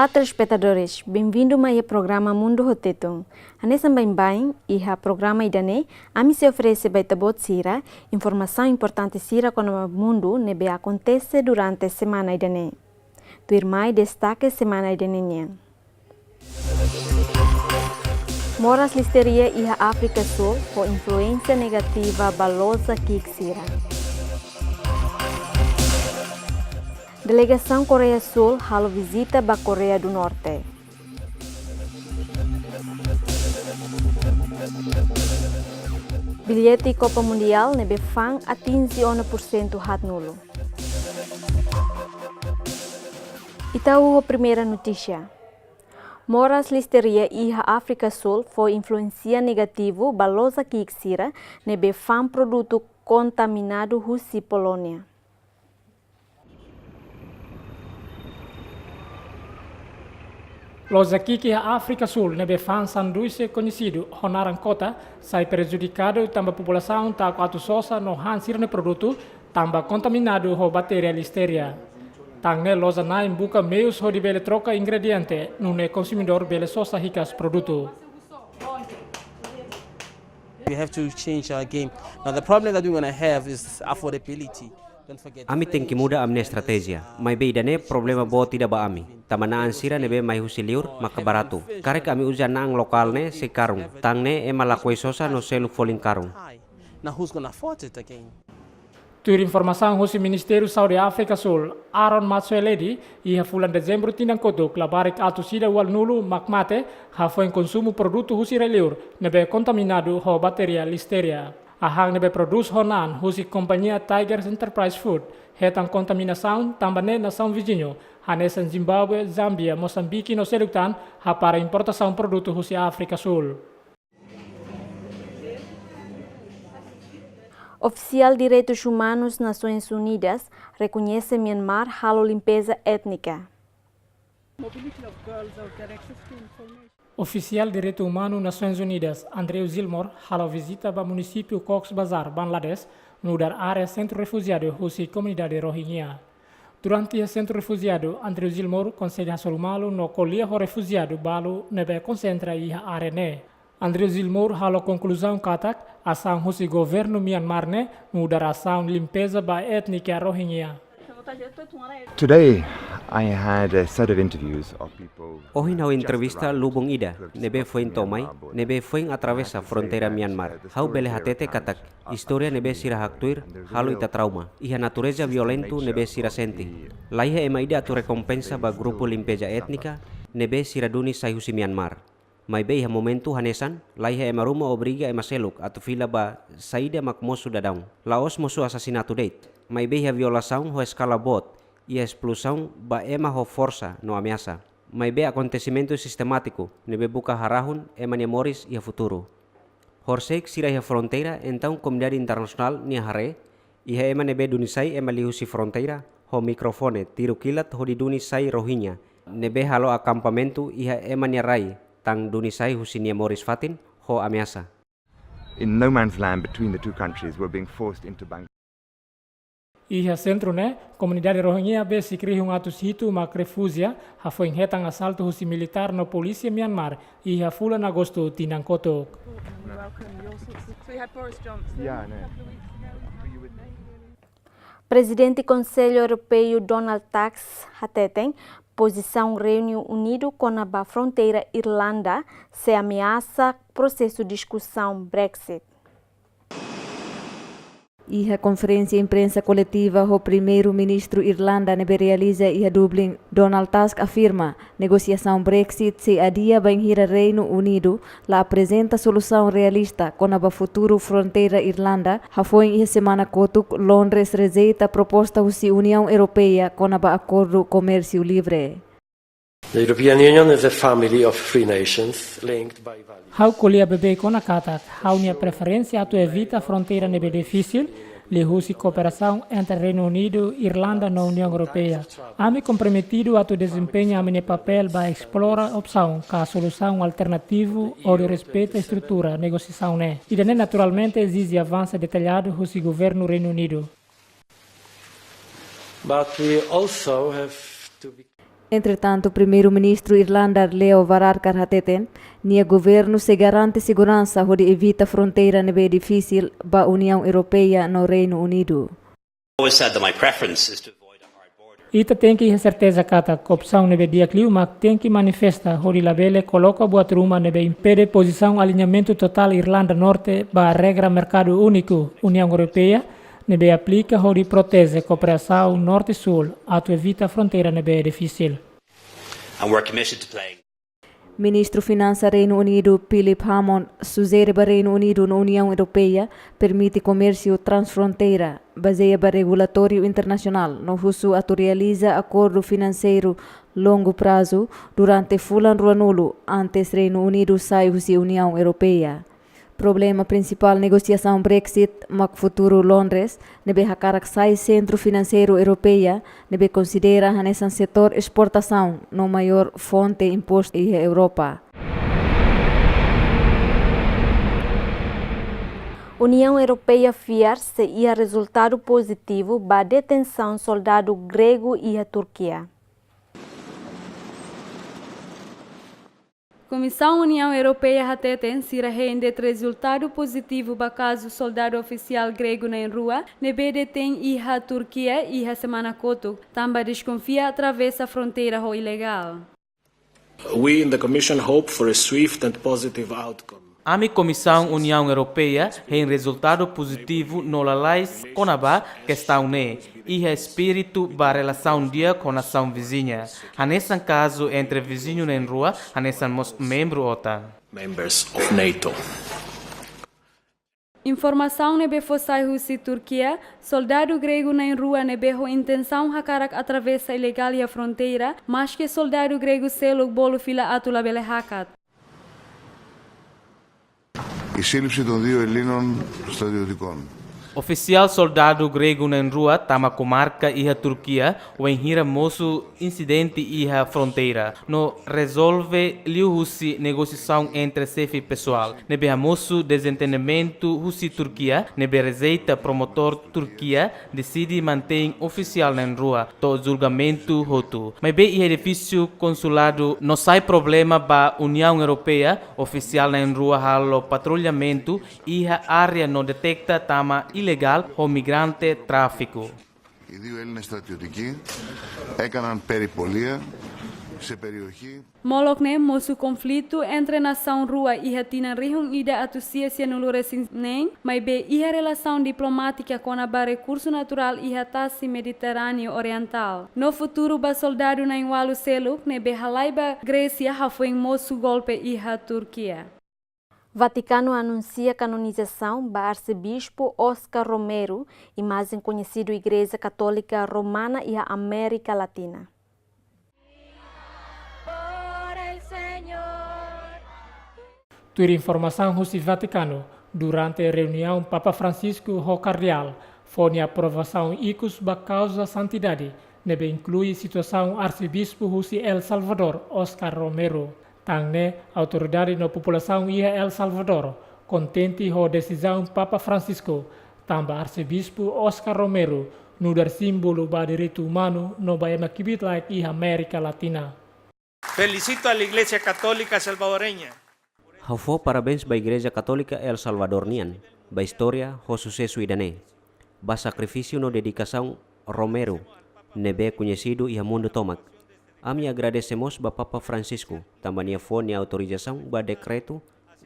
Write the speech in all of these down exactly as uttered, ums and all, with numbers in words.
Olá, telespetadores, benvindu mai iha programa Mundu ho Tetun. Hanesan baibain, iha programa ida-ne'e, ami sei oferese ba ita-boot sira informasaun importante sira kona-ba mundu ne'ebé akontese durante semana ida-ne'e. Tuirmai destake semana ida-ne'e nian. Moras listeria iha Áfrika Súl ho influénsia negativa ba loja ki'ik sira. Delegasaun Koreia Súl halo vizita ba Koreia do Norte. Billete Copa Mundial ne'ebé fa'an atinje ona pursentu haatnulu. Ita ho primeira notísia. Moras listeria iha Áfrika Súl fó influénsia negativu ba loja ki'ik sira ne'ebé fa'an produtu kontaminadu husi Polónia. Loja ki'ik iha Áfrika Súl ne'ebé fa'an sanduíxe koñesidu ho naran Cota sai prejudikadu tanba populasaun tako atu sosa no han sira-nia produtu tanba kontaminadu ho baktéria listeria. Tan ne'e loja na'in buka meius hodi bele troka ingrediente, nune'e konsumidór bele sosa hikas produtu. We have to change our game. Now the problem that we're gonna have is affordability. Don't forget, ami tenke muda ami-nia estratéjia. Maibé ida-ne'e problema boot ida ba ami. Tanba na'an sira ne'ebé mai husi liur maka baratu. Karik ami uza na'an lokál ne'e sei karun. Tan ne'e ema lakohi sosa no selu folin karun. Now who's gonna afford it again? Tuir informasaun husi Ministériu Saúde Áfrika Súl, Aaron Matsoeledi, iha fulan Dezembru tinan kotuk, labarik atus ida ualunulu mak mate, hafoin konsumu produtu husi rai-liur ne'ebé kontaminadu ho baktéria listeria. Hahán ne'ebé prodús ho na'an husi kompañia Tiger's Enterprise Food hetan kontaminasaun tanba ne'e nasaun viziñu, hanesan Zimbábue, Zámbia, Mosambike no seluk tan, hapara importasaun produtu husi Áfrika Súl. Ofisiál Direitus Umanus Nasoins Unidas rekoñese Myanmar halo limpeza étnika. Ofisiál Direitu Umanu Nasoins Unidas, Andrew Gilmore, halo vizita ba munisípiu Cox's Bazar, Bangladesh, nu'udar área sentru refujiadu husi komunidade Rohingya. Durante iha sentru refujiadu, Andrew Gilmore konsege hasoru malu no ko'alia ho refujiadu balu ne'ebé konsentra iha área ne'e. Andrew Gilmore halo konkluzaun katak, asaun husi governu Myanmar ne'e nu'udar asaun limpeza ba étnika Rohingya. Today, I had a set of interviews of people who have just arrived, who have just arrived in Myanmar border. Ohin ha'u entrevista lubun ida ne'ebé foin to'o mai, ne'ebé foin atravesa fronteira Myanmar. Ha'u bele hatete katak istória ne'ebé sira haktuir halo ita trauma. Iha natureza violentu ne'ebé sira sente. Laiha ema ida atu rekompensa ba grupu limpeza étnika ne'ebé sira duni sai husi Myanmar. Maibé iha momentu hanesan, laiha ema ruma obriga ema seluk atu fila ba saida mak mosu daudaun. La'ós mosu asasinatu de'it. Maibé iha violasaun ho eskala boot, iha espulsaun ba ema ho forsa no ameasa. Maibé akontesimentu sistemátiku ne'ebé buka harahun ema nia moris iha futuru. Horisehik sira iha fronteira, entaun komunidade internasionál nia haree, iha ema ne'ebé duni sai ema liuhusi fronteira ho mikrofone tiru kilat hodi duni sai Rohingya ne'ebé halo akampamentu iha ema nia rai, tan duni sai husi nia moris-fatin ho ameasa. In no man's land between the two countries, were being forced into Bangladesh. Iha sentru ne'e, komunidade Rohingya besik rihun atus hitu mak refújia, hafoin hetan asaltu husi militár no polísia Myanmar, iha fulan Agostu tinan kotuk. Yeah, I know. Prezidente Konsellu Europeu Donald Tusk hateten, pozisaun Reinu Unidu kona-ba fronteira Irlanda sei ameasa prosesu diskusaun Brexit. Iha konferénsia imprensa koletiva ho Primeiru-Ministru Irlanda ne'ebé realiza iha Dublin, Donald Tusk afirma, negosiasaun Brexit sei adia bainhira Reinu Unidu la aprezenta solusaun realista kona-ba futuru fronteira Irlanda, hafoin iha semana kotuk Londres rejeita proposta husi Uniaun Europeia kona-ba akordu komérsiu livre. The European Union is a family of free nations linked by values. Ha'u ko'alia beibeik ona katak, ha'u-nia preferénsia atu evita fronteira ne'ebé difisil, liuhusi kooperasaun entre Reinu Unidu, Irlanda no Uniaun Europeia. Ami komprometidu atu dezempeña ami-nia papél ba esplora opsaun ka solusaun alternativu hodi respeita estrutura negosiasaun ne'e. Ida-ne'e naturalmente ezije avansu detalladu husi governu Reinu Unidu. But we also have to be Entretantu, Primeiru-Ministru Irlanda Leo Varadkar hateten, nia governu sei garante seguransa hodi evita fronteira ne'ebé difisil ba Uniaun Europeia no Reinu Unidu. Always said that my preference is to avoid a hard border. Ita tenke iha serteza katak opsaun ne'ebé di'ak liu mak tenke manifesta hodi labele koloka buat ruma ne'ebé impede pozisaun aliñamentu totál Irlanda Norte ba regra merkadu úniku Uniaun Europeia ne'ebé aplika hodi proteje kooperasaun Norte-Súl atu evita fronteira ne'ebé difisil. And we're committed to playing Ministru Finansa Reinu Unidu, Philip Hammond, sujere ba Reinu Unidu no Uniaun Europeia permite komérsiu transfronteira, bazeia ba regulatóriu internasionál, no husu atu realiza akordu finanseiru longu prazu durante fulan ruanulu antes Reinu Unidu sai husi Uniaun Europeia. Problema prinsipál negosiasaun Brexit mak futuru Londres, ne'ebé hakarak sai sentru finanseiru Europeia, ne'ebé konsidera hanesan setór esportasaun no maiór fonte impostu iha Europa. Uniaun Europeia fiar sei iha rezultadu pozitivu ba detensaun soldadu gregu iha Turkia. Komisaun Uniaun Europeia hateten sira hein de'it rezultadu pozitivu ba kazu soldadu ofisiál gregu na'in-rua ne'ebé detein iha Turkia iha semana kotuk, tanba deskonfia atravesa fronteira ho ilegál. We in the Commission hope for a swift and positive outcome. Ami Komisaun Uniaun Europeia hein rezultadu pozitivu no lalais kona-ba kestaun ne'e, iha espíritu ba relasaun di'ak ho nasaun viziña. Hanesan kazu entre viziñu na'in-rua, hanesan mós membru OTAN. Members of NATO. Informasaun ne'ebé fó sai husi Turkia, soldadu gregu na'in-rua ne'ebé ho intensaun hakarak atravesa ilegál iha fronteira, maske soldadu gregu seluk bolu fila atu labele hakat. Η σύλληψη των δύο Ελλήνων στρατιωτικών. Ofisiál soldadu gregu na'in-rua tama komarka iha Turkia, wainhira mosu insidente iha fronteira, no rezolve liuhusi negosiasaun entre xefe pesoál, ne'ebé hamosu dezentendimentu husi Turkia, ne'ebé rejeita promotór Turkia deside mantein ofisiál na'in-rua to'o julgamentu hotu. Maibé iha edifísiu konsuladu no sai problema ba Uniaun Europeia, ofisiál na'in-rua halo patrullamentu iha área no deteta tama ilegál ho migrante tráfiku. Οι δύο Έλληνες στρατιωτικοί έκαναν περιπολία σε περιοχή. Molok ne'e mosu konflitu entre nasaun rua iha tinan rihun ida atus sia sianulu-resin-neen, maibé iha relasaun diplomátika kona-ba rekursu naturál iha tasi Mediterráneu Orientál. No futuru ba soldadu na'in-ualu seluk ne'ebé halai ba Grésia hafoin mosu golpe iha Turkia. Vatikanu anunsia kanonizasaun ba Arsebispu Oscar Romero, imajen koñesidu Igreja Katólika Romana iha Amérika Latina. Tuir informasaun husi Vatikanu, durante reuniaun Papa Francisco ho Kardeál, fó nia aprovasaun ikus ba kauza santidade, ne'ebé inklui situasaun Arsebispu husi El Salvador, Oscar Romero. Tan ne'e, autoridade no populasaun iha El Salvador kontente ho desizaun Papa Francisco, tanba Arsebispu Oscar Romero nu'udar símbolu ba direitu umanu no ba ema kbiit-laek iha Amérika Latina. Felicito a la Iglesia Católica Salvadoreña. Ha'u fó parabéns ba Igreja Katólika El Salvador nian, ba istória ho susesu ida-ne'e, ba sakrifísiu no dedikasaun Romero, ne'ebé koñesidu iha mundu tomak. Ami agradese mós ba Papa Francisco, tanba nia fó nia autorizasaun ba dekretu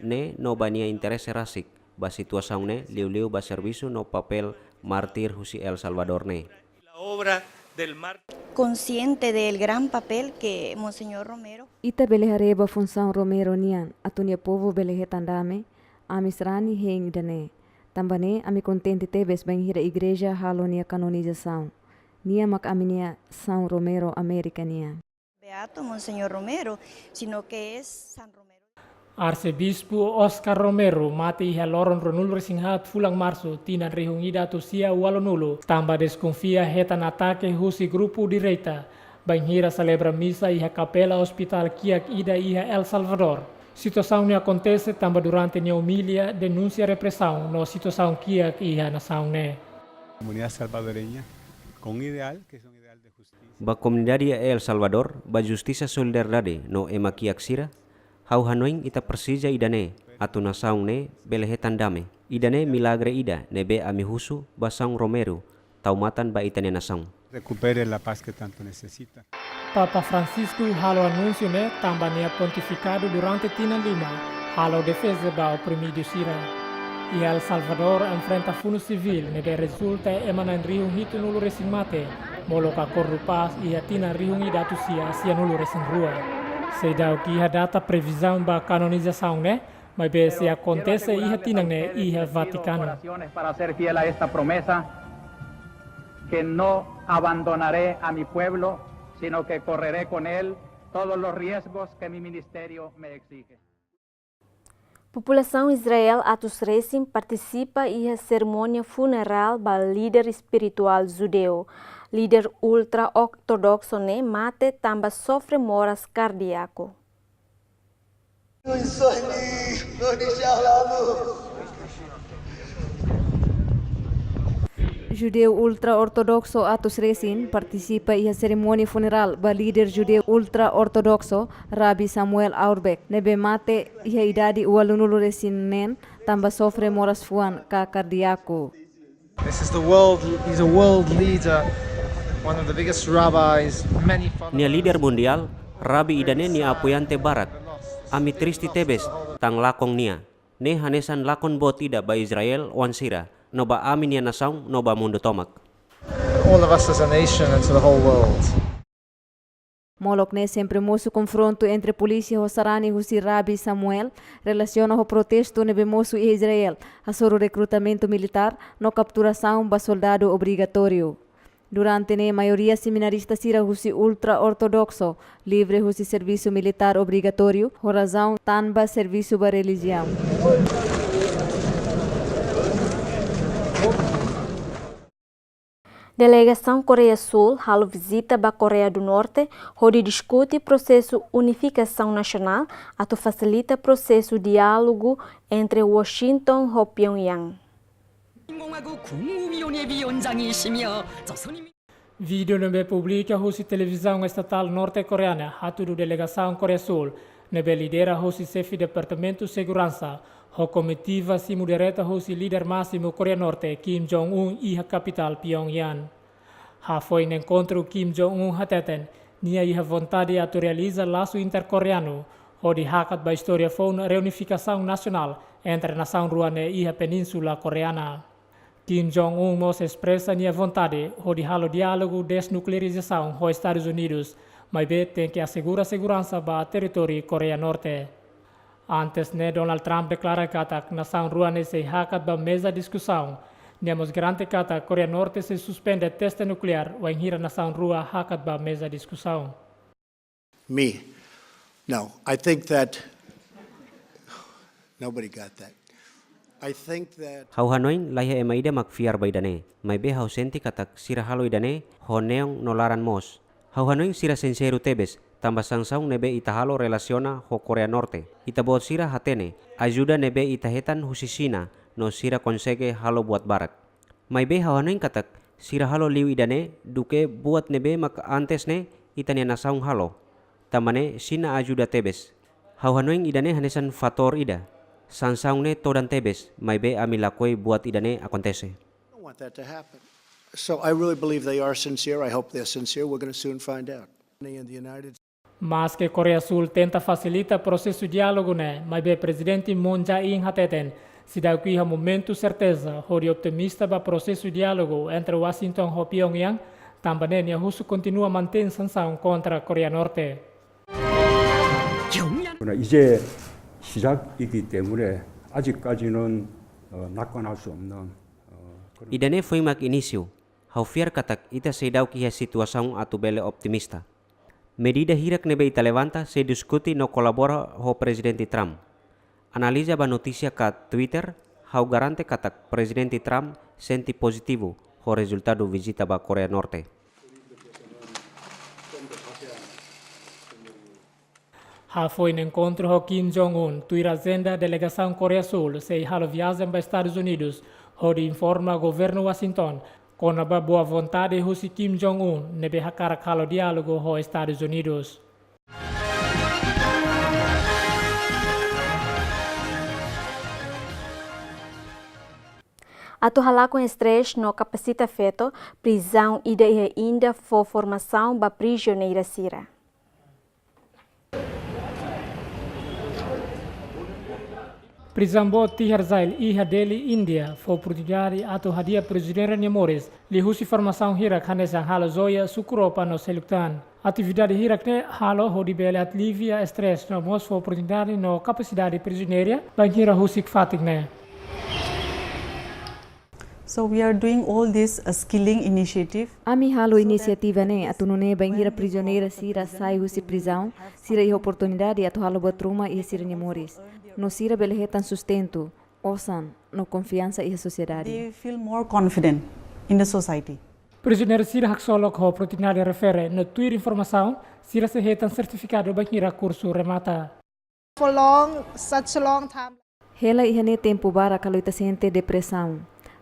ne'e no ba nia interese rasik ba situasaun ne'e, liuliu ba servisu no papél mártir husi El Salvador ne'e. La obra del mártir. Consciente del gran papel que Monseñor Romero. Ita bele haree ba funsaun Romero nian, atu nia povu bele hetan dame, ami sarani hein ida-ne'e. Tanba ne'e, ami kontente tebes bainhira Igreja halo nia kanonizasaun. Nia mak ami-nia São Romero Amérika nian. Beato Monseñor Romero, sino que es San Romero. Arsebispu Oscar Romero mate iha loron ruanulu-resin-haat fulan Marsu, tinan rihun ida atus sia ualunulu, tanba deskonfia hetan atake husi grupu direita, bainhira selebra misa iha kapela ospitál kiak ida iha El Salvador. Situasaun ne'e akontese tanba durante nia omilia denunsia represaun no situasaun kiak iha nasaun ne'e. Comunidad salvadoreña con ideal, que es un ideal de justicia. Ba komunidade El Salvador, ba justisa, solidariedade no ema kiak sira, ha'u hanoin ita presiza ida-ne'e, atu nasaun ne'e bele hetan dame. Ida-ne'e milagre ida ne'ebé ami husu ba São Romero, tau matan ba ita-nia nasaun. Recupere la paz que tanto necesita. Papa Francisco halo anúnsiu ne'e tanba nia pontifikadu durante tinan lima, halo defeza ba oprimidu sira. Iha El Salvador enfrenta funu sivíl ne'ebé rezulta ema na'in rihun hitunulu resin mate, molok akordu pás iha tinan rihun ida atus sia sianulu resin rua. Seidauk iha data previzaun ba kanonizasaun ne'e, maibé sei akontese iha tinan ne'e iha Vatikanu. Oraciones para ser fiel a esta promesa, que no abandonaré a mi pueblo, sino que correré con él todos los riesgos que mi ministerio me exige. Populasaun Israel atus resin partisipa iha serimónia funerál ba líder espirituál judeu. Líder ultra-ortodoksu ne'e mate tanba sofre moras kardíaku. Judeu ultra-ortodoksu atus resin partisipa iha serimónia funerál ba líder judeu ultra-ortodoksu Rabi Samuel Auerbach, ne'ebé mate iha idade ualunulu resin neen tanba sofre moras fuan ka kardíaku. This is the world, he's a world leader, one of the biggest rabbis, many followers. Nia líder mundiál, rabi ida-ne'e nia apoiante barak. Ami triste tebes, tan lakon nia. Ne'e hanesan lakon boot ida ba Israel oan sira, no ba ami-nia nasaun, no ba mundu tomak. All of us as a nation and to the whole world. Molok ne'e sempre mosu konfrontu entre polísia ho sarani husi Rabi Samuel, relasiona ho protestu ne'ebé mosu iha Israel, hasoru rekrutamentu militár, no kapturasaun ba soldadu obrigatóriu. Durante ne'e maioria seminarista sira husi ultra-ortodoksu, livre husi servisu militár obrigatóriu, ho razaun tanba servisu ba relijiaun. Delegasaun Koreia Súl halo vizita ba Koreia do Norte, hodi diskute prosesu unifikasaun nasionál, atu fasilita prosesu diálogu entre Washington ho Pyongyang. Vídeo ne'ebé publika husi televizaun estatál norte-koreana hatudu delegasaun Koreia Súl, ne'ebé lidera husi xefe Departamentu Seguransa, ho komitiva simu direta husi líder másimu Koreia Norte, Kim Jong-un, iha kapitál Pyongyang. Hafoin enkontru, Kim Jong-un hateten, nia iha vontade atu realiza lasu interkoreanu, hodi hakat ba istória foun reunifikasaun nasionál entre nasaun rua ne'e iha Península Koreana. Kim Jong-un mós espresa nia vontade hodi halo diálogu desnuklearizasaun ho Estadus Unidus, maibé tenke asegura seguransa ba territóriu Koreia Norte. Antes ne'e, Donald Trump deklara katak nasaun rua ne'e sei hakat ba meza diskusaun. Nia mós garante katak Koreia Norte sei suspende teste nukleár wainhira nasaun rua hakat ba meza diskusaun. Me. No, I think that nobody got that. I think that Ha'u hanoin laiha ema ida mak fiar ba ida-ne'e, maibé ha'u sente katak sira halo ida-ne'e ho neon no laran moos. Ha'u hanoin sira sinseru tebes, tanba sansaun ne'ebé ita halo relasiona ho Koreia Norte. Ita-boot sira hatene, ajuda ne'ebé ita hetan husi Xina, no sira konsege halo buat barak. Maibé ha'u hanoin katak, sira halo liu ida-ne'e duké buat ne'ebé mak antes ne'e ita-nia nasaun halo. Tanba ne'e Xina ajuda tebes. Ha'u hanoin ida-ne'e hanesan fatór ida. Sansaun ne'e todan tebes, maibé ami lakohi buat ida-ne'e akontese. Don't want that to happen. So I really believe they are sincere. I hope they're sincere. We're gonna soon find out. In the United Maske Koreia Súl tenta fasilita prosesu diálogu ne'e, maibé Prezidente Moon Jae-in hateten, seidauk iha momentu serteza hodi otimista ba prosesu diálogu entre Washington ho Pyongyang, tanba ne'e nia husu kontinua mantein sansaun kontra Koreia Norte. 그러나 이제 시작이기 때문에 아직까지는 어, 낙관할 수 없는 어, 그런 Ida-ne'e foin mak inísiu. Ha'u fiar katak ita seidauk iha situasaun atu bele otimista. Medida hirak ne'ebé ita levanta sei diskute no kolabora ho Prezidente Trump. Analiza ba notísia ka Twitter, ha'u garante katak Prezidente Trump sente pozitivu ho rezultadu vizita ba Koreia Norte. Hafoin enkontru ho Kim Jong-un, tuir ajenda delegasaun Koreia Súl sei halo viajen ba Estadus Unidus, hodi informa governu Washington Kona-ba boa vontade husi Kim Jong-un ne'ebé hakarak halo diálogu ho Estadus Unidus. Atu halakon estrés no kapasita feto, prizaun ida iha Índia fó formasaun ba prizioneira sira. Prizaun boot Tihar Jail iha Delhi, Índia, fó oportunidade atu hadi'a prizioneira nia moris liuhusi formasaun hirak hanesan halo joia, suku roupa no seluk tan. Atividade hirak ne'e halo hodi bele alivia estrés no mós fó oportunidade no kapasidade prizioneira bainhira husik fatin ne'e. So we are doing all this, uh, skilling initiative. Ami halo inisiativa ne'e atu nune'e bainhira prizioneira sira sai husi prizaun, sira iha oportunidade atu halo buat ruma iha sira-nia moris. No sira bele hetan sustentu, osan, no konfiansa iha sosiedade. They feel more confident in the society. Prizioneira sira haksolok ho oportunidade refere no tuir informasaun, sira sei hetan sertifikadu bainhira kursu remata. For long, such a long time. Hela iha ne'e tempu barak halo ita sente depresaun.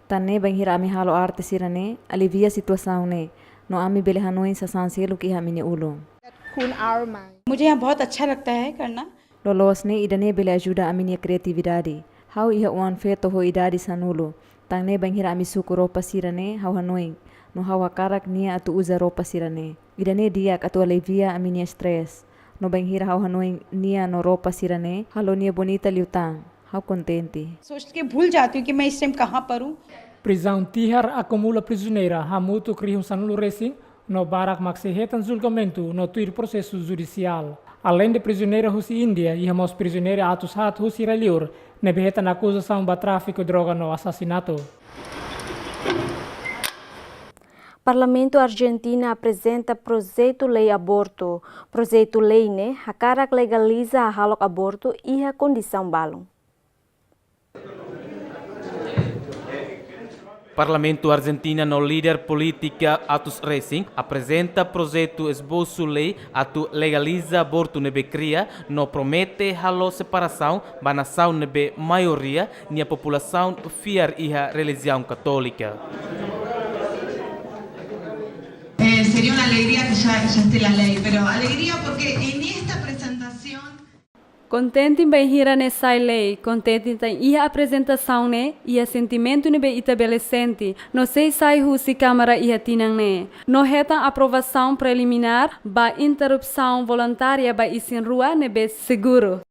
Tan ne'e bainhira ami halo arte sira-ne'e, alivia situasaun ne'e, no ami bele hanoin sasán seluk iha ami-nia ulun. That cool our mind. मुझे यहाँ बहुत अच्छा लगता है करना। Loloos ne'e ida-ne'e bele ajuda ami-nia kreatividade. Ha'u iha oan feto ho idade sanulu. Tan ne'e bainhira ami suku roupa sira-ne'e ha'u hanoin, no ha'u hakarak nia atu uza roupa sira-ne'e. Ida-ne'e di'ak atu alivia ami-nia estrés. No bainhira ha'u hanoin nia no roupa sira-ne'e, halo nia bonita liután. Ha'u kontente. सोच के भूल जाती हूँ कि मैं इस टाइम कहाँ पर हूँ। Prizaun Tihar akumula prizioneira hamutuk rihun sanulu resin, no barak mak sei hetan julgamentu no tuir prosesu judisiál. Aleinde prizioneira husi Índia, iha mós prizioneira atus haat husi rai-liur, ne'ebé hetan akuzasaun ba tráfiku droga no asasinatu. Parlamentu Arjentina aprezenta projetu lei abortu. Projetu lei ne'e hakarak legaliza hahalok abortu iha kondisaun balun. Parlamentu Arjentina no líder polítika atus resin aprezenta projetu esbosu lei atu legaliza abortu ne'ebé kria no promete halo separasaun ba nasaun ne'ebé maioria nia populasaun fiar iha relijiaun katólika. Eh, sería una alegría que ya, ya esté la ley, pero alegría porque en esta presentación Kontente bainhira ne'e sai lei, kontente tan iha aprezentasaun ne'e, iha sentimentu ne'ebé ita bele sente, no sei sai husi Kámara iha tinan ne'e, no hetan aprovasaun preliminár ba interrupsaun voluntária ba isin-rua ne'ebé seguru.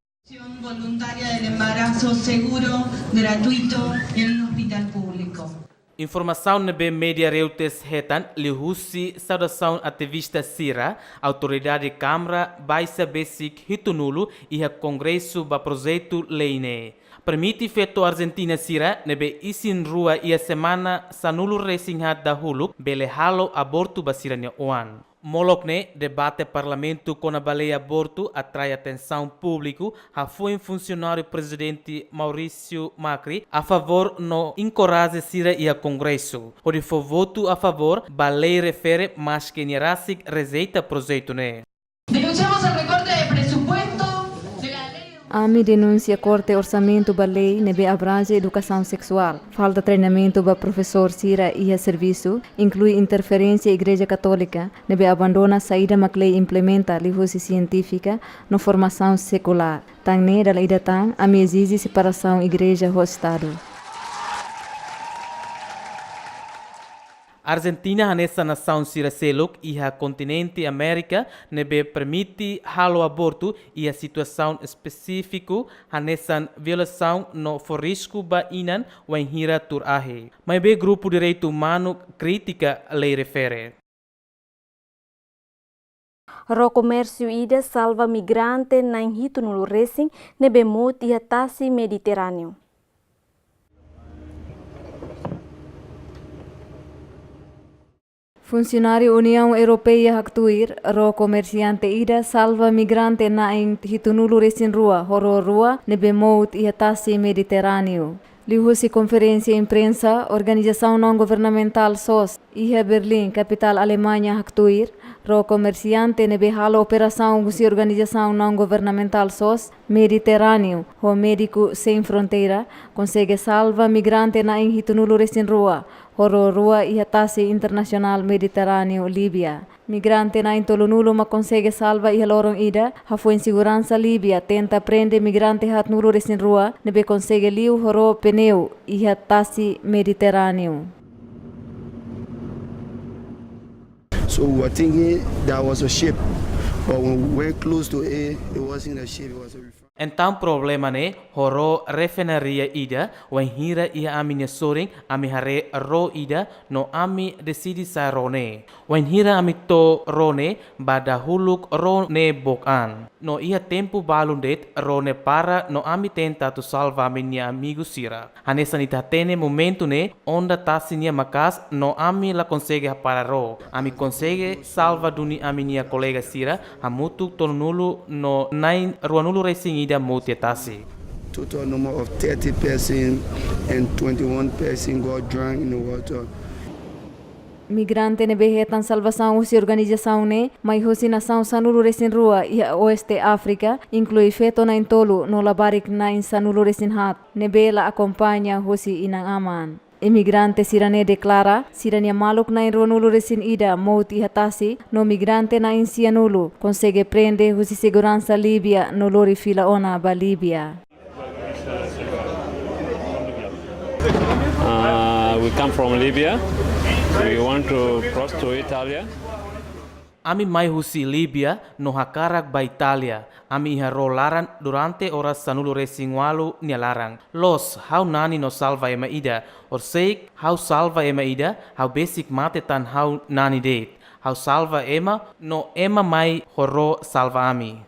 Voluntaria del embarazo seguro, gratuito, en un hospital público. Informasaun ne'ebé média Reuters hetan liuhusi saudasaun ativista sira, autoridade Kámara baixa besik hitunulu iha Kongresu ba projetu lei ne'e. Permite feto Arjentina sira ne'ebé isin-rua iha semana sanulu resin haat dahuluk bele halo abortu ba sira-nia oan. Molok ne'e, debate Parlamentu kona-ba lei abortu atrai atensaun públiku, hafoin funsionáriu Prezidente Maurício Macri afavór no enkoraja sira iha Kongresu hodi fó votu afavór ba lei refere, maske nia rasik rejeita projetu ne'e. Denunciamos el recorte de presupuesto de la ley. Ami denunsia korte orsamentu ba lei ne'ebé abranje edukasaun seksuál, falta treinamentu ba profesór sira iha servisu, inklui interferénsia Igreja Katólika, ne'ebé abandona saida mak lei implementa liuhusi sientífika no formasaun sekulár. Tan ne'e dala ida tan, ami ezije separasaun Igreja ho Estadu. Arjentina hanesan nasaun sira seluk iha kontinente Amérika ne'ebé permite halo abortu iha situasaun espesífiku, hanesan violasaun no fó risku ba inan wainhira tuur ahi. Maibé grupu direitu umanu kritika lei refere. Ró komérsiu ida salva migrante na'in hitunulu resin ne'ebé mout iha tasi Mediterráneu. Funsionáriu Uniaun Europeia haktuir, ró komersiante ida salva migrante na'in hitunulu resin rua ho ró rua ne'ebé mout iha tasi Mediterráneu. Liuhusi konferénsia imprensa, organizasaun naun-governamentál sos Iha Berlin, kapitál Alemaña haktuir, ró komersiante ne'ebé halo operasaun husi organizasaun naun governamentál sos, Mediterráneo, ho Médicos Sem Fronteiras, konsege salva migrante na'in hitunulu resin rua, ho ró rua iha tasi internasionál Mediterráneo, Líbia. Migrante na'in tolunulu mak konsege salva iha loron ida, hafoin seguransa Líbia tenta prende migrante haatnulu resin rua, ne'ebé konsege liu ho ró pneu iha tasi Mediterráneo. So we were thinking that was a ship, but when we went close to it, it wasn't a ship, it was a refinery. Entaun problema ne'e, ho ró refinaria ida, wainhira iha ami-nia sorin, ami haree ró ida, no ami deside sa'e ró ne'e. Wainhira ami to'o ró ne'e, ba dahuluk ró ne'e book an. No iha tempu balun de'it, ró ne'e para, no ami tenta atu salva ami-nia amigu sira. Hanesan ita hatene momentu ne'e, onda tasi nia maka'as, no ami la konsege hapara ró. Ami konsege salva duni ami-nia kolega sira, hamutuk tolunulu no na'in ruanulu resin ida mout iha tasi. Total number of thirty person and twenty-one person got drowned in the water. Migrante ne'ebé hetan salvasaun husi organizasaun ne'e, mai husi nasaun sanulu resin rua iha Oeste Áfrika, inklui feto na'in tolu no labarik na'in sanulu resin haat, ne'ebé la akompaña husi inan-aman. Imigrante sira-ne'e deklara, sira-nia maluk na'in ruanulu resin ida mout iha tasi, no migrante na'in sianulu, konsege prende husi seguransa Líbia no lori fila ona ba Líbia. Uh, we come from Libya. We want to cross to Italy. Ami mai husi Líbia no hakarak ba Itália. Ami iha ró laran durante oras sanulu resin ualu nia laran. Loos, ha'u nani no salva ema ida. Horiseik, ha'u salva ema ida, ha'u besik mate tan ha'u nani de'it. Ha'u salva ema, no ema mai ho ró salva ami.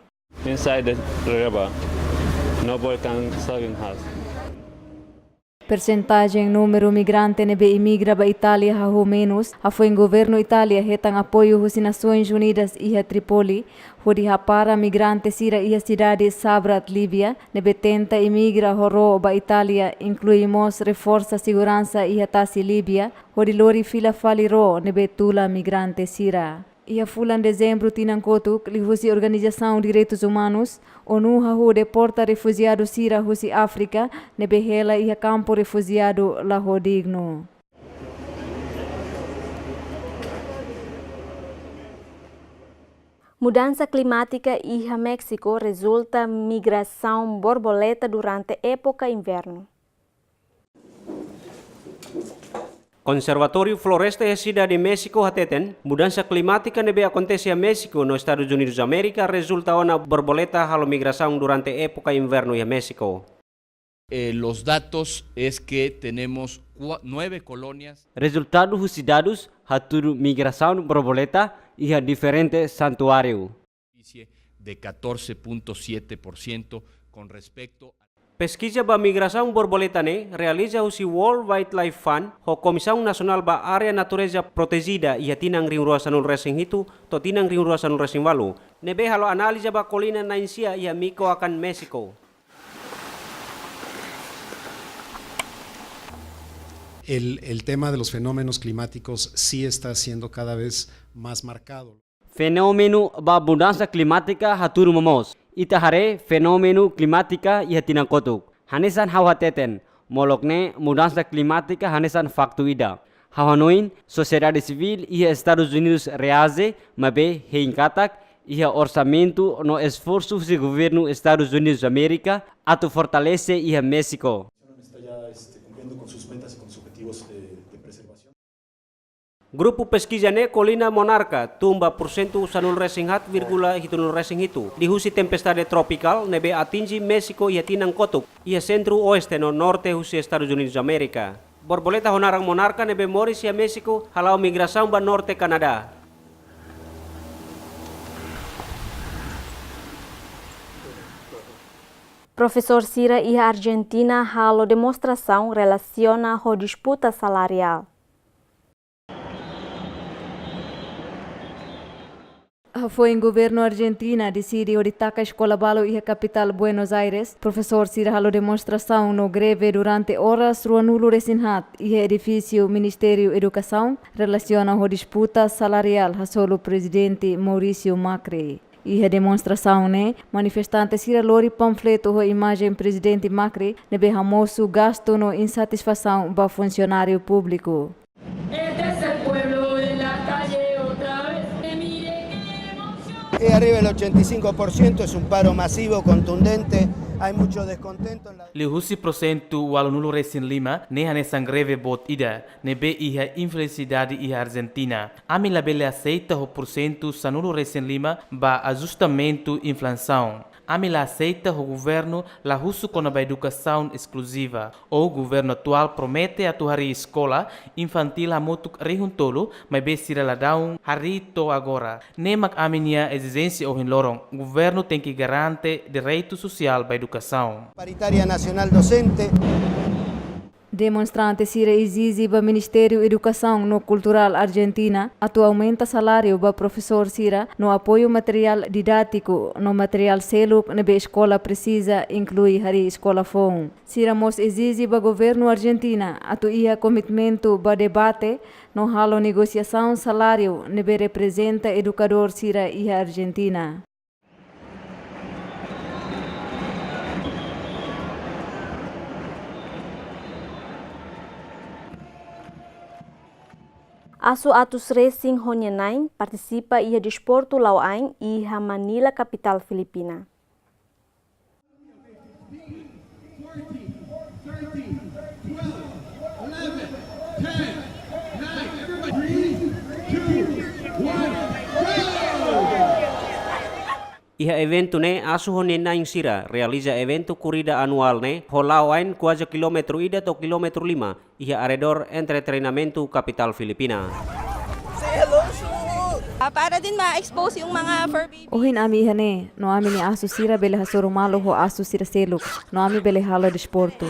Inside the river, nobody can saving us. Persentajen númeru migrante ne'ebé imigra ba Itália hahú menus, hafoin governu Itália hetan apoiu husi Nasoins Unidas iha Trípoli, hodi hapara migrante sira iha sidade Sabrat, Líbia, ne'ebé tenta imigra ho ró ba Itália, inklui mós reforsa seguransa iha tasi Líbia, hodi lori fila fali ró ne'ebé tula migrante sira. Iha fulan Dezembru tinan kotuk, liuhusi organizasaun direitus umanus, ONU hahú deporta refujiadu sira husi Áfrika, ne'ebé hela iha kampu refujiadu la ho dignu. Mudansa klimátika iha Méxiku rezulta migrasaun borboleta durante époka invernu. Konservatóriu Floresta iha sidade Méxiku hateten, mudansa klimátika ne'ebé akontese iha Méxiku no Estadus Unidus Amérika rezulta ona borboleta halo migrasaun durante époka invernu iha Méxiku. Eh, los datos es que tenemos cua-, nueve colonias. Rezultadu husi dadus hatudu migrasaun borboleta iha diferente santuáriu. De catorce punto siete por ciento con respecto a Peskiza ba migrasaun borboleta ne'e realiza husi World Wildlife Fund ho Komisaun Nasionál ba Área Natureza Protejida iha tinan rihun rua sanulu resin hitu to'o tinan rihun rua sanulu resin ualu, ne'ebé halo analiza ba kolina na'in sia iha Micoacán, Méxiku. El, el tema de los fenómenos climáticos sí está siendo cada vez más marcado. Fenómenu ba mudansa klimátika hatudu momoos. Ita haree fenómenu klimátika iha tinan kotuk. Hanesan ha'u hateten, molok ne'e mudansa klimátika hanesan faktu ida. Ha'u hanoin, sosiedade sivíl iha Estadus Unidus reaje, maibé hein katak, iha orsamentu no esforsu husi governu Estadus Unidus Amérika atu fortalese iha Méxiku. Está ya, este, cumpliendo con sus metas y con sus objetivos de, de preservación. Grupu peskiza ne'e kolina Monarca, tun ba pursentu sanulu resin haat vírgula hitunulu resin hitu, liuhusi tempestade tropikál ne'ebé atinje Méxiku iha tinan kotuk, iha sentru-oeste no norte husi Estadus Unidus Amérika. Borboleta ho naran Monarca ne'ebé moris iha Méxiku hala'o migrasaun ba norte Kanadá. Profesór sira iha Arjentina halo demonstrasaun relasiona ho disputa salariál. Foin governu Arjentina deside hodi taka eskola balu iha kapitál Buenos Aires, profesór sira halo demonstrasaun no greve durante oras ruanulu-resin-haat iha edifísiu Ministériu Edukasaun, relasiona ho disputa salariál hasoru Prezidente Mauricio Macri. Iha demonstrasaun ne'e, manifestante sira lori panfletu ho imajen Prezidente Macri, ne'ebé hamosu gastu no insatisfasaun ba funsionáriu públiku. Este es el pueblo en la calle otra vez. Mire qué emoción. Es arriba el ochenta y cinco por ciento, es un paro masivo, contundente, hay mucho descontento en la... Liuhusi porsentu ualunulu-resin-lima ne'e hanesan greve boot ida, ne'ebé iha infelisidade iha Arjentina. Ami labele aseita ho porsentu sanulu-resin-lima ba ajustamentu inflasaun. Ami la aseita ho governu la husu kona-ba edukasaun eskluziva. Ou governu atuál promete atu harii eskola infantíl hamutuk rihun tolu, maibé sira la daudaun harii to'o agora. Ne'e mak ami-nia ezijénsia ohin loron, governu tenke garante direitu sosiál ba edukasaun. Paritaria Nacional Docente. Demonstrante sira ezije ba Ministériu Edukasaun no Kulturál Arjentina atu aumenta saláriu ba profesór sira no apoiu materiál didátiku no materiál seluk ne'ebé eskola presiza, inklui harii eskola foun. Sira mós ezije ba governu Arjentina atu iha komitmentu ba debate no halo negosiasaun saláriu ne'ebé reprezenta edukadór sira iha Arjentina. Asu atus resin ho nia na'in partisipa iha desportu la'o ain iha Manila, kapitál Filipina. Iha eventu ne'e, asu ho nia na'in sira realiza eventu korrida anuál ne'e ho la'o ain kuaze kilómetru ida to'o kilómetru lima iha arredór entre treinamentu kapitál Filipina. Ah, para din ma-expose yung mga fur babies. Ohin ami iha ne'e, no ami-nia asu sira bele hasoru malu ho asu sira seluk, no ami bele halo desportu.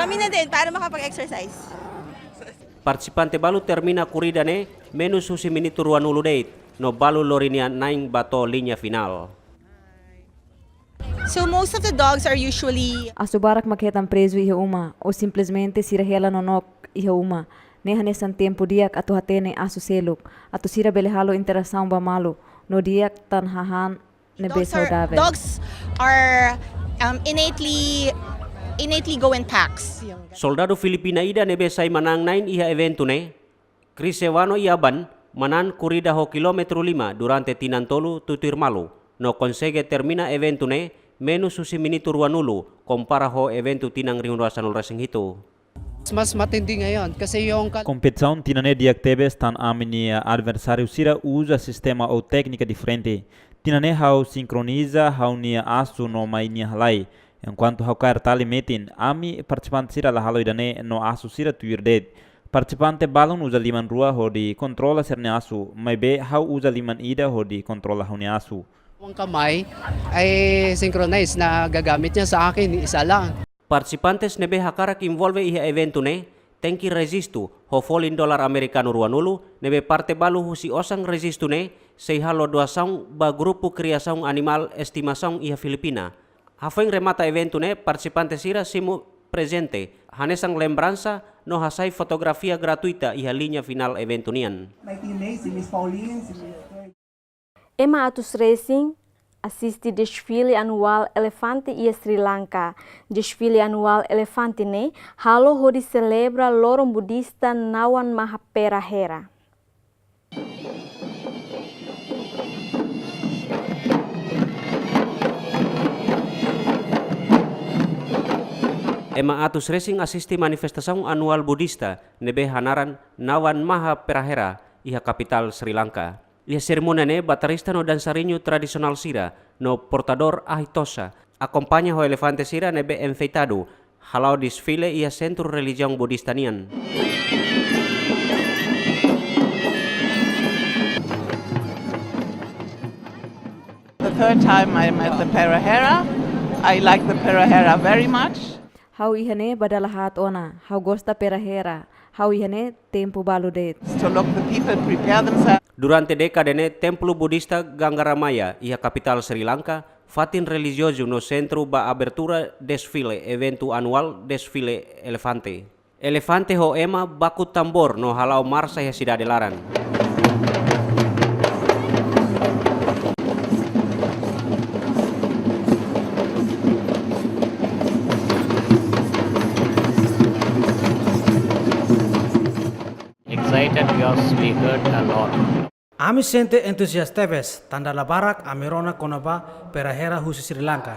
Kami na din, para makapag-exercise. Partisipante balu termina korrida ne'e menus husi minutu ruanulu de'it, no balu lori nia na'in ba to'o liña finál. So most of the dogs are usually... Asu barak mak hetan prezu iha uma, ou simplesmente sira hela nonook iha uma. Ne'e hanesan tempu di'ak atu hatene asu seluk, atu sira bele halo interasaun ba malu, no di'ak tan hahán ne'ebé saudável. Dogs are, um, innately, innately go in packs. Soldadu Filipina ida ne'ebé sai manán na'in iha eventu ne'e, Crisevano Yaban, manán korrida ho kilómetru lima durante tinan tolu tutuir malu, no konsege termina eventu ne'e menus husi minutu ruanulu, kompara ho eventu tinan rihun rua sanulu-resin-hitu. Mas matindi ngayon kasi yung kal- Kompetisaun tinan ne'e di'ak tebes tan ami-nia adversáriu sira uza sistema ou téknika diferente. Tinan ne'e ha'u sinkroniza ha'u-nia asu no mai nia halai. Enkuantu ha'u kaer tali metin, ami partisipante sira la halo ida-ne'e no asu sira tuir de'it. Partisipante balun uza liman rua hodi kontrola sira-nia asu, maibé ha'u uza liman ida hodi kontrola ha'u-nia asu. Ang kamay ay synchronize na gagamit niya, sa akin, isa lang. Partisipantes ne'ebé hakarak envolve iha eventu ne'e, tenke rejistu ho folin dolar amerikanu ruanulu, ne'ebé parte balu husi osan rejistu ne'e sei halo doasaun ba grupu kriasaun animál estimasaun iha Filipina. Hafoin remata eventu ne'e, partisipante sira simu prezente, hanesan lembransa no hasai fotografia gratuita iha liña finál eventu nian. My teammates, si Miss Pauline, si Miss Ema atus resin asiste desfile anuál elefante iha Sri Lanka. Desfile anuál elefante ne'e halo hodi selebra loron budista Nawan Mahaperahera. Ema atus resin asiste manifestasaun anuál budista ne'ebé hanaran Nawan Mahaperahera iha kapitál Sri Lanka. Iha serimónia ne'e, baterista no dansariñu tradisionál sira no portadór ahi tosa, akompaña ho elefante sira ne'ebé enfeitadu, hala'o desfile iha sentru relijiaun budista nian. The third time I'm at the Perahera. I like the Perahera very much. Ha'u iha ne'e ba dala haat ona, ha'u gosta Perahera, Ha'u iha ne'e tempu balu de'it. To look the people prepare themselves. Durante dékada ne'e, templu budista Gangaramaya iha kapitál Sri Lanka, fatin relijiozu no sentru ba abertura desfile eventu anuál desfile elefante. Elefante ho ema baku tambór no hala'o marsa iha sidade laran. Excited because we heard a lot. Ami sente entuzias tebes, tanba dala barak ami rona kona-ba pera hera husi Sri Lanka,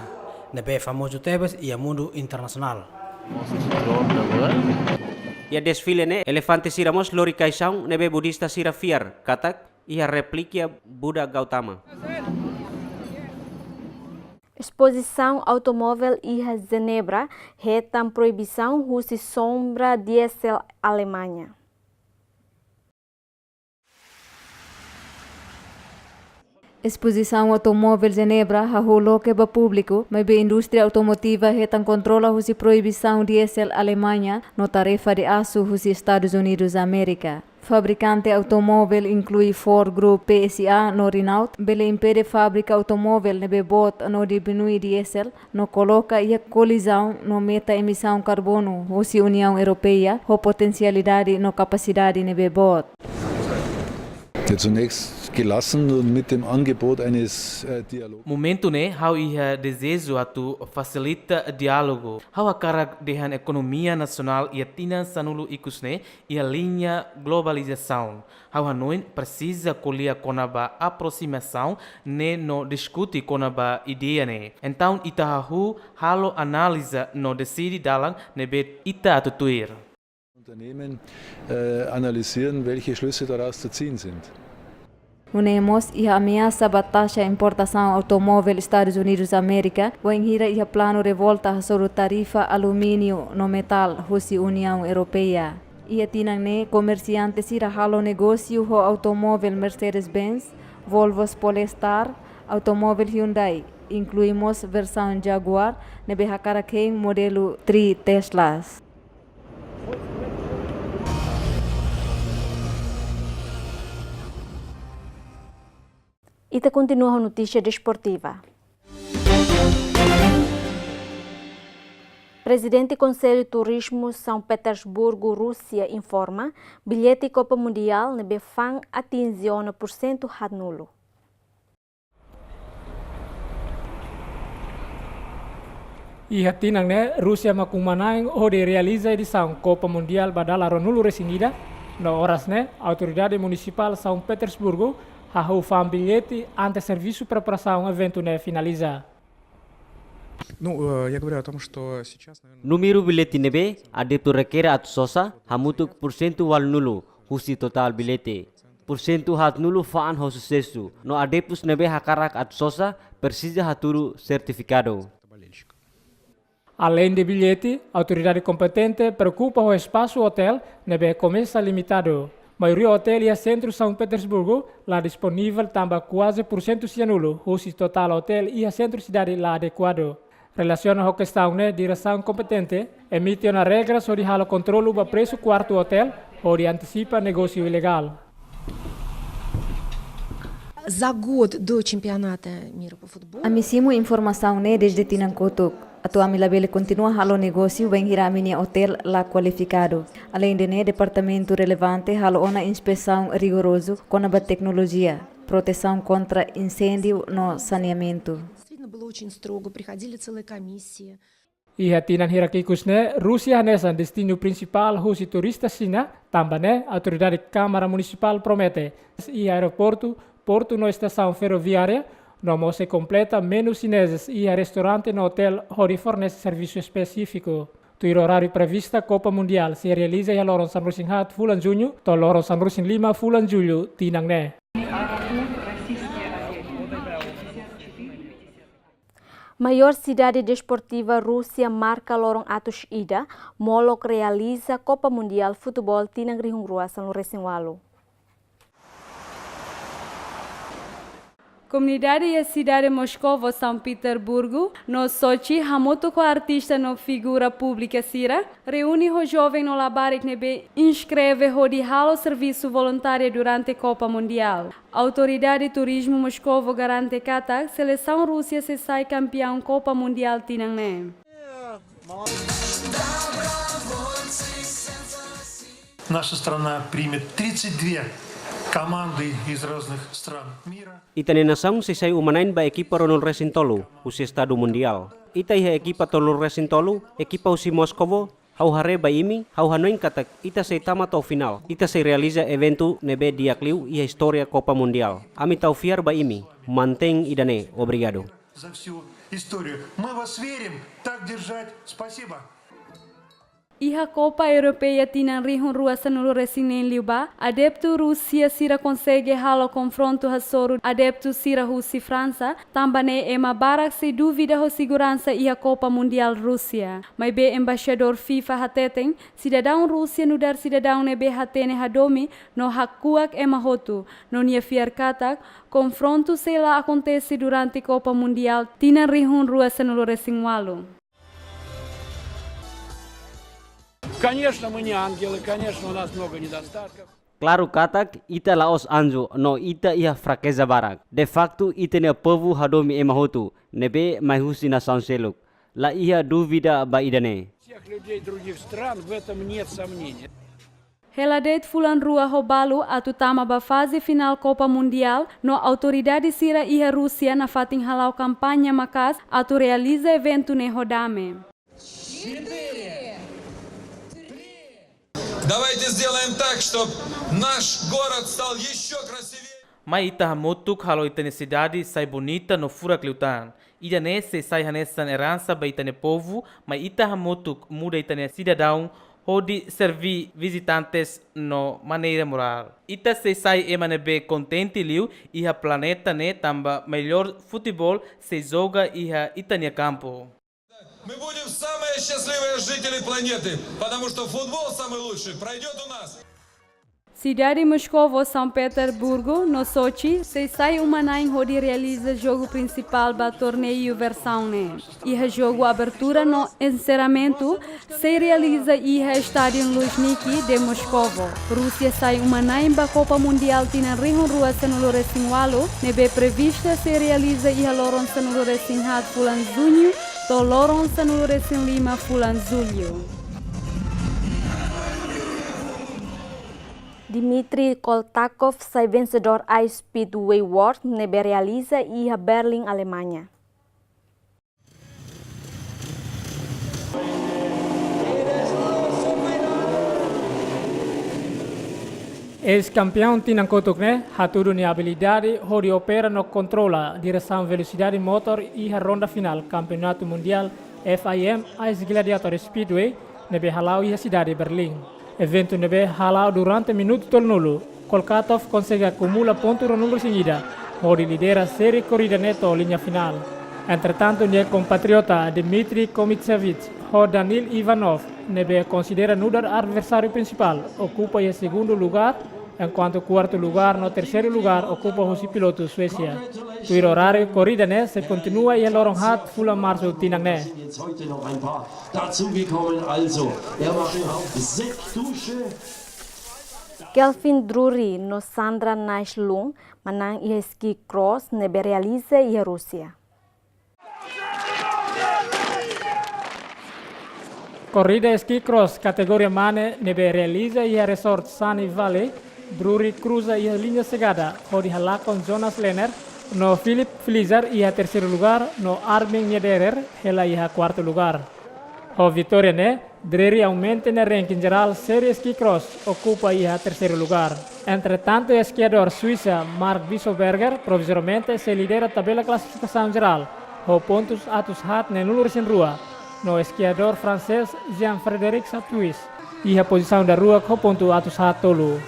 ne'ebé famozu tebes iha mundu internasionál. Most throughout the world. Iha desfile ne'e, elefante sira mós lori kaixaun ne'ebé budista sira fiar katak iha relíkia Buda Gautama. Espozisaun automóvel iha Jenebra hetan proibisaun husi sombra diesel Alemaña. Espozisaun automóvel Jenebra hahú loke ba públiku, maibé indústria automotiva hetan kontrola husi proibisaun diesel Alemaña no tarifa de asu husi Estadus Unidus Amérika. Fabrikante automóvel inklui Ford Group P S A no Renault bele impede fábrika automóvel ne'ebé boot no diminui diesel no koloka iha kolizaun no meta emisaun karbonu husi Uniaun Europeia ho potensialidade no kapasidade ne'ebé boot. Ja, zunächst gelassen und mit dem Angebot eines, äh, Dialogs. Momentu ne'e ha'u iha dezeju atu fasilita diálogu. Ha'u hakarak dehan ekonomia nasionál iha tinan sanulu ikus ne'e iha liña globalizasaun. Ha'u hanoin presiza ko'alia kona-ba aprosimasaun ne'e no diskute kona-ba ideia ne'e. Entaun ita hahú halo analiza no deside dalan ne'ebé ita atu tuir. Unternehmen, äh, analysieren, welche Schlüsse daraus zu ziehen sind. Nune'e mós iha ameasa ba taxa importasaun automóvel Estadus Unidus Amérika, wainhira iha planu revolta hasoru tarifa alumíniu no metál husi Uniaun Europeia. Iha tinan ne'e, komersiante sira halo negósiu ho automóvel Mercedes-Benz, Volvo Polestar, automóvel Hyundai, inklui mós versaun Jaguar, ne'ebé hakarak hein modelu tri Teslas. Ita kontinua ho notísia desportiva. Prezidente Konsellu Turizmu São Petersburgo, Rúsia, informa, billete Kopa Mundiál ne'ebé fa'an atinje ona pursentu haatnulu. Iha tinan ne'e, Rúsia mak uma-na'in hodi realiza edisaun Kopa Mundiál ba dala ruanulu-resin-ida, no oras ne'e, Autoridade Munisipál São Petersburgo hahú fa'an billete antes servisu preparasaun eventu ne'e finaliza. Ну, э, я говорю о том, что сейчас, наверное... Númeru billete ne'ebé adeptu rekere atu sosa hamutuk pursentu ualunulu husi totál billete. Pursentu haatnulu fa'an ho susesu, no adeptus ne'ebé hakarak atu sosa presiza hatudu sertifikadu. Aleinde billete, autoridade kompetente preokupa ho espasu otél ne'ebé komesa limitadu. Maioria otél iha sentru São Petersburgo la disponivel tanba kuaze pursentu sianulu husi totál otél iha sentru sidade la adekuadu. Relasiona ho kestaun ne'e, diresaun kompetente emite ona regras hodi halo kontrolu ba presu kuartu otél hodi antisipa negósiu ilegál. За год до чемпионата мира по футболу. Ami simu informasaun ne'e dezde tinan kotuk. Atu ami labele kontinua halo negósiu bainhira ami-nia otél la kualifikadu. Aleinde ne'e, departamentu relevante halo ona inspesaun rigorozu kona-ba teknolojia, protesaun kontra inséndiu no saneamentu. Действительно было очень строго, приходили целые комиссии. Iha tinan hirak ikus ne'e, Rúsia hanesan destinu prinsipál husi turista Xina, tanba ne'e, autoridade Kámara Munisipál promete, iha aeroportu, portu no estasaun ferroviária, no mós sei kompleta menu xinezes iha restaurante no otél hodi fornese servisu espesífiku. Tuir oráriu prevista, Kopa Mundiál sei realiza iha loron sanulu-resin-haat fulan Juñu, to'o loron sanulu-resin-lima fulan Jullu tinan ne'e. Maiór sidade desportiva Rúsia marka loron atus ida, molok realiza Kopa Mundiál Futeból tinan rihun rua sanulu-resin-ualu. Komunidade iha sidade Moskovo, São Petersburgo no Sochi, hamutuk ho artista no figura públika sira, reúne ho joven no labarik ne'ebé inskreve hodi halo servisu voluntáriu durante Kopa Mundiál. Autoridade Turizmu Moskovo garante katak selesaun Rúsia sei sai kampiaun Kopa Mundiál tinan ne'e. Наша страна примет тридцать две команды из разных стран мира. Ita-nia nasaun sei sai uma-na'in ba ekipa ruanulu-resin-tolu husi estádiu mundiál. Ita iha ekipa tolunulu-resin-tolu, ekipa husi Moskovo. Ha'u haree ba imi, ha'u hanoin katak ita sei tama to'o finál. Ita sei realiza eventu ne'ebé di'ak liu iha istória Kopa Mundiál. Ami tau fiar ba imi. Mantein ida-ne'e. Obrigadu. За всю историю. Мы в вас верим. Так держать. Спасибо. Iha Kopa Europeia tinan rihun rua sanulu-resin-neen liubá, adeptu Rúsia sira konsege halo konfrontu hasoru adeptu sira husi Fransa, tanba ne'e ema barak sei dúvida ho seguransa iha Kopa Mundiál Rúsia. Maibé embaixadór FIFA hateten, sidadaun Rúsia nu'udar sidadaun ne'ebé hatene hadomi no hakuak ema hotu, no nia fiar katak konfrontu sei la akontese durante Kopa Mundiál tinan rihun rua sanulu-resin-ualu. Конечно, мы не ангелы, конечно, у нас много недостатков. Klaru katak ita la'ós anju no ita iha frakeza barak. De faktu ita-nia povu hadomi ema hotu, ne'ebé mai husi nasaun seluk. La iha dúvida ba ida-ne'e. Всех людей других стран, в этом нет сомнений. Hela de'it fulan rua ho balu atu tama ba faze finál Kopa Mundiál no autoridade sira iha Rúsia nafatin hala'o kampaña maka'as atu realiza eventu ne'e ho dame. Четыре, три. Давайте сделаем так, чтоб наш город стал ещё красивее. Mai ita hamutuk halo ita-nia sidade sai bonita no furak liután. Ida-ne'e sei sai hanesan eransa ba ita-nia povu, mai ita hamutuk muda ita-nia sidadaun hodi serve vizitantes no maneira morál. Ita sei sai ema ne'ebé kontente liu iha planeta ne'e tanba melhor futeból sei joga iha ita-nia kampu. Мы будем самые счастливые жители планеты, потому что футбол самый лучший пройдёт у нас. Sidade Moskovo, São Petersburgo no Sochi sei sai uma-na'in hodi realiza jogu prinsipál ba torneiu versaun ne'e. Iha jogu abertura no enserramentu sei realiza iha Estádiu Luzhniki de Moskovo. Rúsia sai uma-na'in ba Kopa Mundiál tinan rihun rua sanulu-resin-ualu, ne'ebé prevista sei realiza iha loron sanulu-resin-haat fulan Juñu to'o loron sanulu-resin-lima fulan Jullu. Dmitry Koltakov sai vensedór Ice Speedway World ne'ebé realiza iha Berlin, Alemaña. Eis-kampiaun tinan kotuk ne'e hatudu nia abilidade hodi opera no kontrola diresaun velosidade motór iha ronda finál Kampeonatu Mundiál FIM Ice Gladiator Speedway ne'ebé hala'o iha sidade Berlin. Eventu ne'ebé hala'o durante minutu tolunulu, Kolkatov konsege akumula pontu ruanulu-resin-ida, hodi lidera série korrida ne'e to'o liña finál. Entretantu, nia kompatriota Dmitry Komichevich ho Danil Ivanov, ne'ebé konsidera nu'udar adversáriu prinsipál, okupa iha segundu lugár, enkuantu kuartu lugár no terseiru lugár okupa husi pilotu Suésia. Tuir oráriu, korrida ne'e sei kontinua iha loron haat fulan Marsu tinan ne'e. Jetzt heute noch ein paar dazugekommen. Also, er macht auch Sektdusche. Kelvin Drury no Sandra Naislung manán iha ski cross ne'ebé realiza iha Rúsia. Korrida ski cross kategoria mane ne'ebé realiza iha Resort Sunny Valley, Drury kruza iha liña segada, hodi halakon Jonas Lehner no Philipp Flizer iha terseiru lugár, no Armin Niederer hela iha kuartu lugár. Ho vitória ne'e, Drury aumenta nia ranking jerál série ski cross, okupa iha terseiru lugár. Entretantu, eskiadór suísa Marc Bischofberger provizoriamente sei lidera tabela klasifikasaun jerál ho pontus atus haat neenulu-resin-rua, no eskiadór fransés Jean-Frédéric Chappuis iha pozisaun daruak ho pontu atus haat tolu.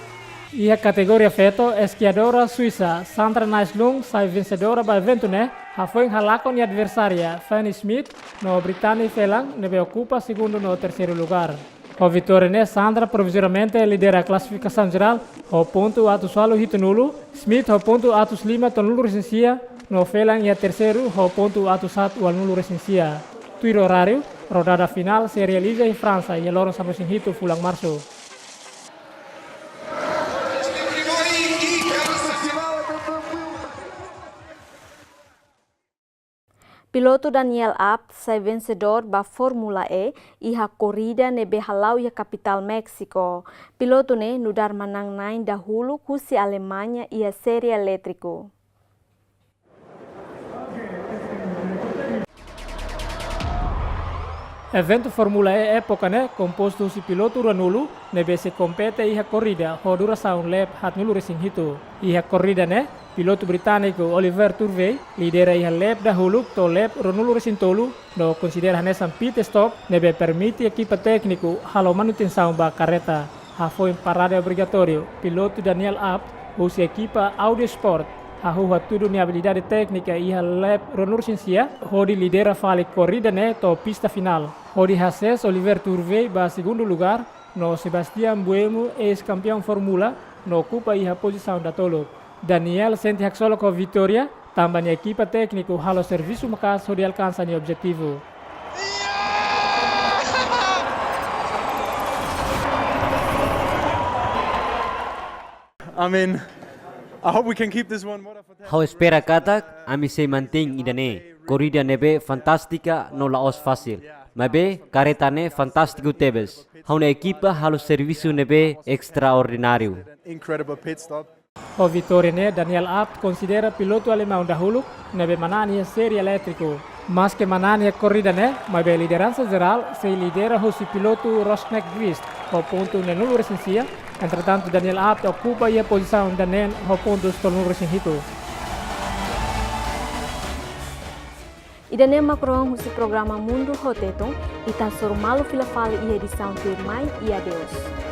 Iha kategoria feto, eskiadora suísa Sandra Naislung sai vensedora ba eventu ne'e, hafoin halakon nia adversária Fanny Schmidt no Brittany Phelan ne'ebé okupa segundu no terseiru lugár. Ho vitória ne'e, Sandra provizoriamente lidera klasifikasaun jerál ho pontu atus ualu hitunulu, Schmidt ho pontu atus lima tolunulu-resin-sia, No felan iha terseiru ho pontu atus haat ualunulu-resin-sia. Tuir oráriu, rodada finál sei realiza iha Fransa iha loron sanulu-resin-hitu fulan Marsu. Pilotu Daniel Abt sai vensedór ba Fórmula E iha korrida ne'ebé hala'o iha kapitál Méxiku. Pilotu ne'e nu'udar manán-na'in dahuluk husi Alemaña iha série elétriku. Eventu Fórmula E époka ne'e kompostu husi pilotu ruanulu ne'ebé sei kompete iha korrida ho durasaun lap haatnulu-resin-hitu. Iha korrida ne'e, pilotu britániku Oliver Turvey lidera iha lap dahuluk to'o lap ruanulu-resin-tolu, no konsidera hanesan pit stop ne'ebé permite ekipa tékniku halo manutensaun ba karreta. Hafoin parada obrigatóriu, pilotu Daniel Abt husi ekipa Audi Sport hahú hatudu nia abilidade téknika iha lap ruanulu-resin-sia, hodi lidera fali korrida ne'e to'o pista finál, hodi hasees Oliver Turvey ba segundu lugár, no Sebastian Buemo, eis-kampeaun Fórmula, no okupa iha pozisaun datoluk. Daniel sente haksolok ho vitória, tanba nia ekipa tékniku halo servisu maka'as hodi alkansa nia objetivu. I mean, I hope we can keep this one. Ha'u espera katak ami sei mantein ida-ne'e. Korrida ne'ebé fantástika no la'ós fasil. Maibé, karreta ne'e fantástiku tebes. Ha'u-nia ekipa halo servisu ne'ebé estraordináriu. Incredible pit stop. Ho vitória ne'e, Daniel Abt konsidera pilotu alemaun dahuluk ne'ebé manán iha série elétriku. Maske manán iha korrida ne'e, maibé lideransa jerál sei lidera husi pilotu Ross Nyqvist ho pontu neenulu-resin-sia. Entretantu, Daniel Abt okupa iha pozisaun daneen ho pontus tolunulu-resin-hitu. Ida-ne'e mak rohan husi programa Mundu ho Tetun, ita hasoru malu fila fali iha edisaun tuirmai, i adeus.